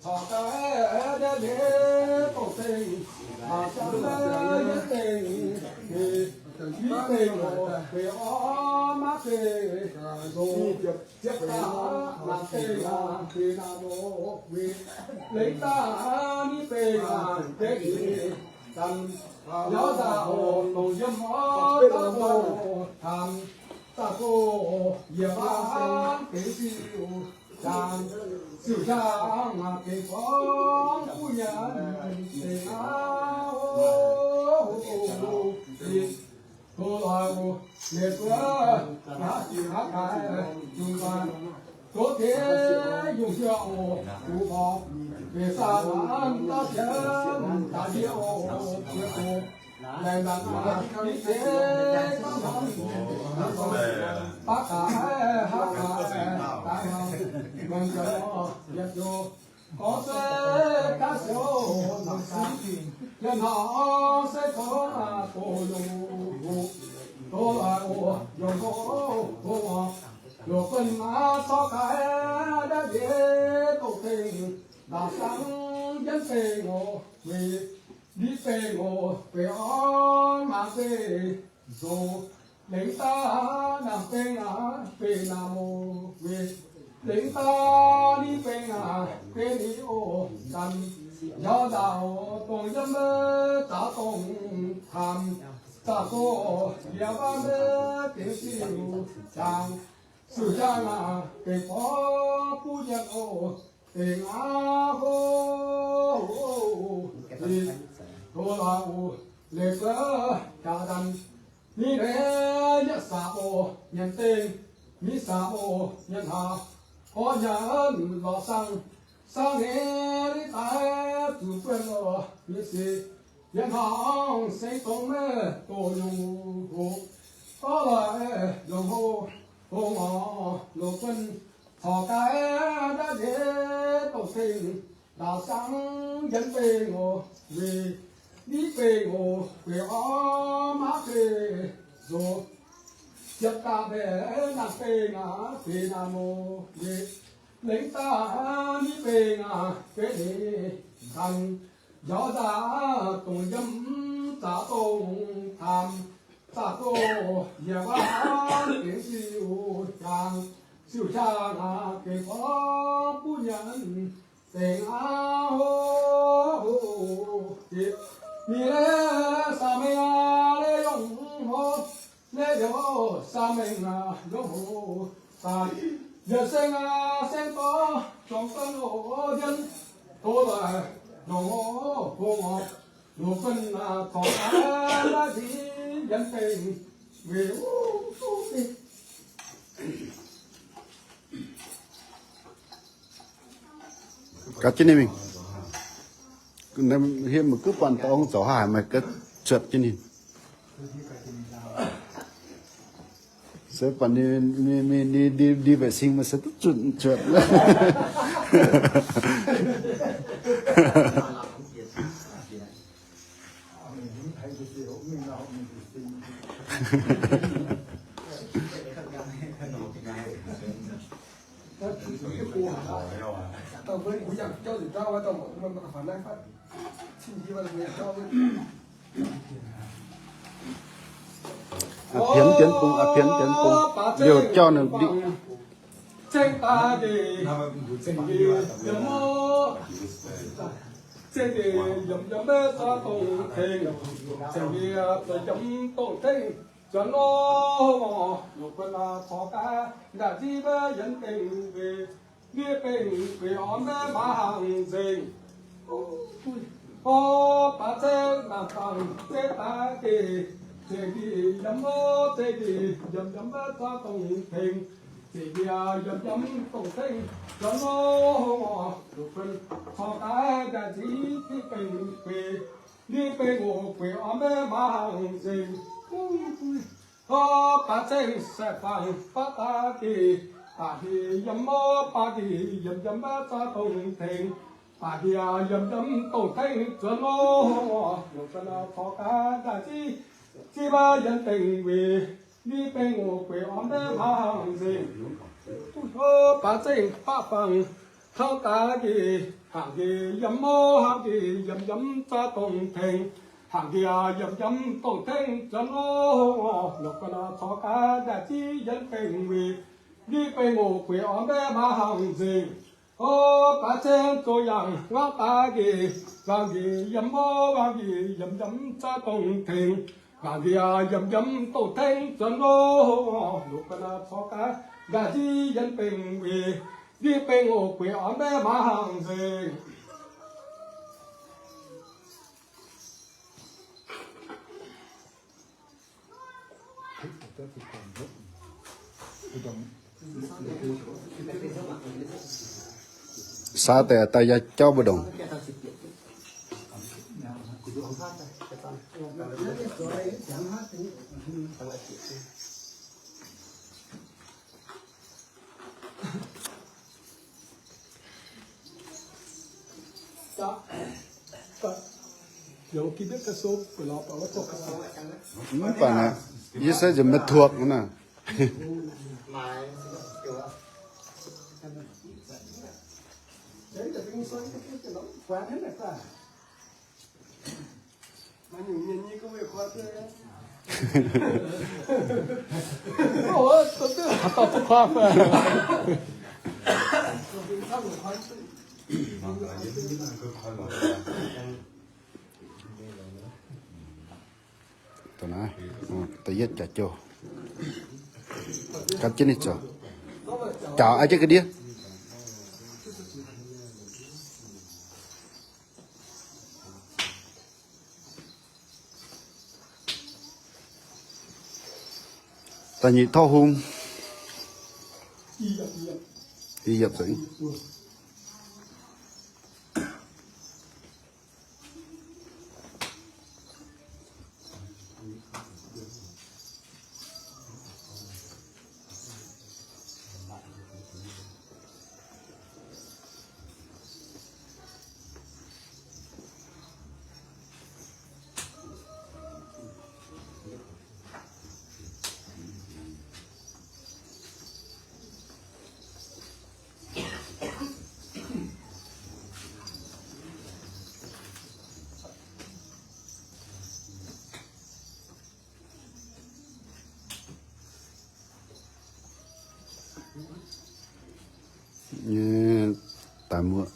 Taux daaih ndiev ndiev dongh dengh, maaih zangv yietv dengh, yietv dengh oc, gueix orn maiv zeiz zoux. Ziepc daaih naaic dengh aac, gueix naaic oc, gueix lengc daaih niv dengh aac, gueix nyic ganh. Yaac daaih oc, dongh yiem orn zaqc doz, taamh zaqc doz, yiem orn dengx siuv jangx, siuv jangx dengx gorngv buov nyanc dengx aav. Tov lorz oc, yietc zuoqv haaix diuc haaix daaih, yungh daaih, zov deix yungh hiuv oc, duqv horpc, weic zaah naanc daav jiex daaih ndie oc, yie doqc laengz ndanc aac, yie zeiz gorngv norm baav gaax haav gaax daaih, muonz jiex nor yietc nzunc. Gorngv se gaav siouc nangc sic, yie hnangv se tov doqc yungh hoc, tov lorz oc, yungh hoc, hoc oc. Loz-buonc maaih corc daaih ndiev ndiev dongh dengh, ndaauv zangv yietv dengh oc, gueix niv dengh oc, gueix orn maaih zeiz zoux. Lengc daaih naaic dengh aac, gueix naaic oc, gueix lengc daaih niv dengh aac, gueix nyic oc, ganh yaac ndaauv dongh yiem zaqc dongh taamh zaqc doz, yiem maiv deix siuv jangx, siuv jangx aac, dengx gorngv buov nyanc oc, dengx aav hoc, tov lorz oc, leiz buov jaax ndanc, mingh leiz yietv saax oc, nyanc dengh, mingh saax oc, nyanc hlaax, orv nyanc lorz saang, saang heix liv daaih zuqc buonv oc, mingh sic, yie hnangv seng dongh maiv doqc yungh hoc, orv lorz yungh hoc, hoc ngorc loz-buonc corc daaih ndiev ndiev dongh dengh, ndaauv zangv yietv dengh oc, gueix niv dengh oc, gueix orv maiv zeiz zoux. Ziepc daaih mbaeqc naaic dengh aac, gueix naaic oc, gueix lengc daaih niv dengh aac, gueix nyic ganh, yaac ndaauv dongh yiem zaqc dongh taamh zaqc doz, yiem maiv deix siuv jangx, siuv jangx aac, dengx gorngv buov nyanc dengx aav hoc. Mingh leiz saah mengh aac, leiz yongh hoc, leiz yongh saah mengh aac, yongh hoc saah, yietc seng aac, seng gorx, zuangx duqv oc, yienv doz laaix, yongh hoc, hoc ngorc, loz-buonc aac, corc daaih naaiv nziex yietv dengh, weic Gaax jienv ninh mingh. Hieh meih gux buatc dorngx zoux haaix, meih gaax cuotv jienv ninh. Se buatc ninh, ninh, ninh, ninh, ninh mbuo sing meih se duqv zunh cuotv. A'pienx dienx bung, a'pienx dienx bung, liouh jauv ninh. Zengv daaih deix, zengv daaih deix, yiem mv, zengv daaih deix, yiem, yiem mv, za'gengh tengx, zengv daaih deix, yiem dongh tengx, zuonx nor, loz-buonc aac, corc daaih, ndaauv nziex maiv yienv dengh weic, nziex dengh weic orn maiv maaih haaix nzengc. Orv baaix zengv naaic dangh zengv daaih deix, zengv daaih yiem mv, zengv daaih yiem, yiem mv, za'gengh tengx, zengv daaih yiem, yiem dongh tengx, zuonx nor, loz-buonc corc daaih, ndaauv nziex, nziex dengh weic, nziex dengh oc, weic orn maiv maaih haaix nzengc. Orv baaix zengv saeng-fangx baav daaih deix, baac ndie yiem mv, baac ndie yiem, yiem mv, za'gengh tengx, baac ndie yiem, yiem dongh tengx, zuonx nor, loz-buonc corc daaih, ndaauv nziex, nziex maiv yienv dengh weic, nziex dengh oc, weic orn maiv maaih haaix nzengc. Orv baaix zengv baav fangx Taux daaih nqih, hnangv nqih yiem mouv, hnangv nqih yiem yiem zaax dongh tengx, hnangv nqih yiem yiem dongh tengx zuonx loh. Longc ga'naaiv corc gaax ndaix ziqv yienx bengh wuic, ndiqv bengh oc gueic orn mbaeqv maaih hnangv nzengc. O, baaix ceng zoux yangh ngauv daaih nqih, wangc nqih yiem mouv, wangc nqih yiem yiem zaax dongh tengx, wangc nqih yiem yiem dongh tengx zuonx loh. Longc ga'naaiv corc gaax ndaix ziqv yienx bengh wuic, ndiqv bengh oc gueic orn mbaeqv maaih hnangv nzengc. Saax deix daaih yaac jauv mbu'ndongx. Mv baac naaic, yie se nziex maiv tuoqc naaic. Da'yietv jaax jouh. Gapv jienv ninh zoux. Jaux aqv jienv ga'ndiev. Da'nyeic torv hung. Yie yiepc zoux. Nyei daaih muoqv.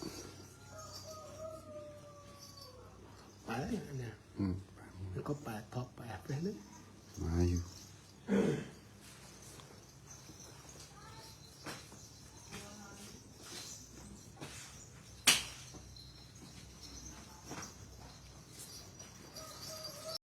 Mv,